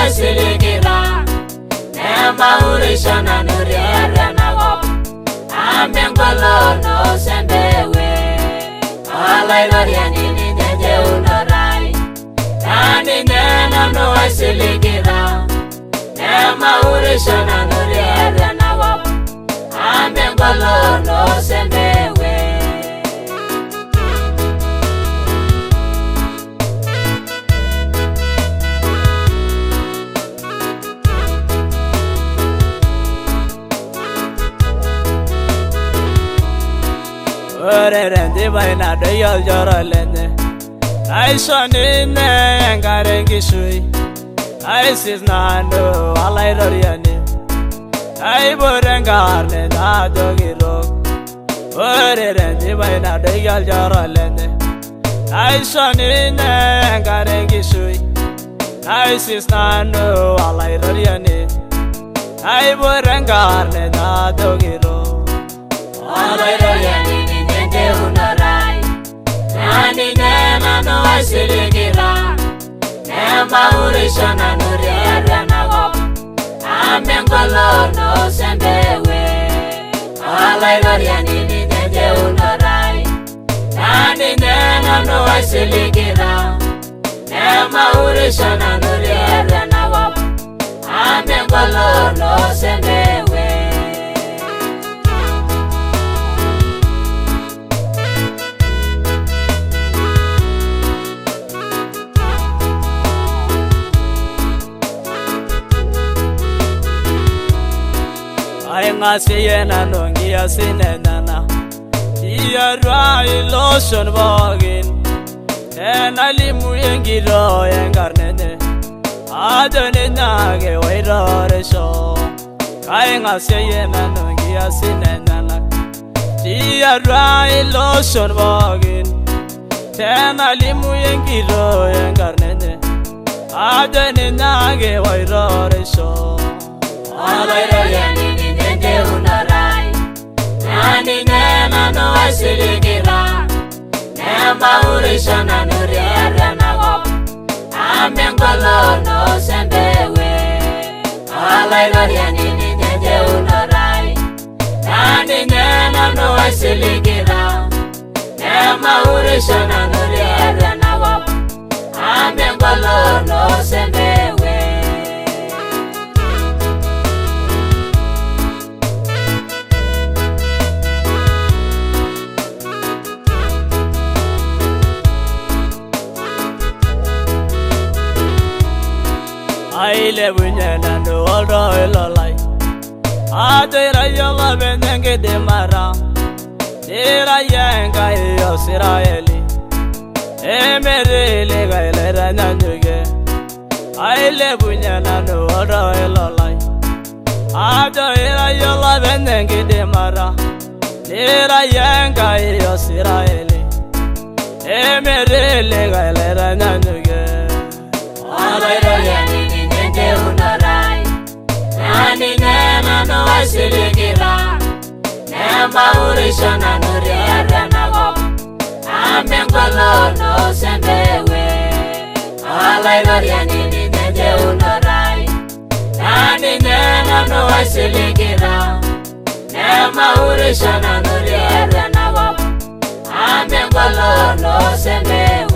aisiligita Nemaurisho nanu tiatua enakop Amu engolon osembewe Olaitoriani ninye enjeunoto ai Naa ninye nanu aisiligita Nemaurisho nanu tiatua enakop Amu engolon osembewe. Ore tenchipai nadoyio olchoro lenye Naisho ninye enkare enkishui Aisis nanu olaitoriani Aipot enkarna enye ajo kitok. Ore tenchipai nadoyio olchoro lenye Naisho ninye enkare enkishui Aisis nanu olaitoriani Aipot enkarna enye ajo kitok. Olaitoriani ninye enjeunoto ai Naa ninye nanu aisiligita Nemaurisho nanu tiatua enakop Amu engolon osembewe Olaitoriani ninye enjeunoto ai Naa ninye nanu aisiligita Nemaurisho nanu tiatua enakop Amu engolon osembewe. Aing'asie nanu nkiasin enyena tiatua iloshon pookin Tenalimu enkitoo enkarna enye ajo ninye ake oitorisho. Aing'asie nanu nkiasin enyena tiatua iloshon pookin Tenalimu enkitoo enkarna enye ajo ninye ake oitorisho. Olaitoriani ninye enjeunoto ai Naa ninye nanu aisiligita Nemaurisho nanu tiatua enakop Amu engolon osembewe Olaitoriani ninye enjeunoto ai Naa ninye nanu aisiligita Nemaurisho nanu tiatua enakop Amu engolon osembewe. Ailepunye nanu oltoilo lai ajo ira iyie olopeny enkidimata Ira iyie Enkai osiraeli Emetii likae laitanyanyukie. Ailepunye nanu oltoilo lai ajo ira iyie olopeny enkidimata Ira iyie Enkai osiraeli Emetii likae laitanyanyukie. Olaitoriani ninye enjeunoto ai Naa ninye nanu aisiligita Nemaurisho nanu tiatua enakop Amu engolon osembewe Olaitoriani ninye enjeunoto ai Naa ninye nanu aisiligita Nemaurisho nanu tiatua enakop Amu engolon osembewe.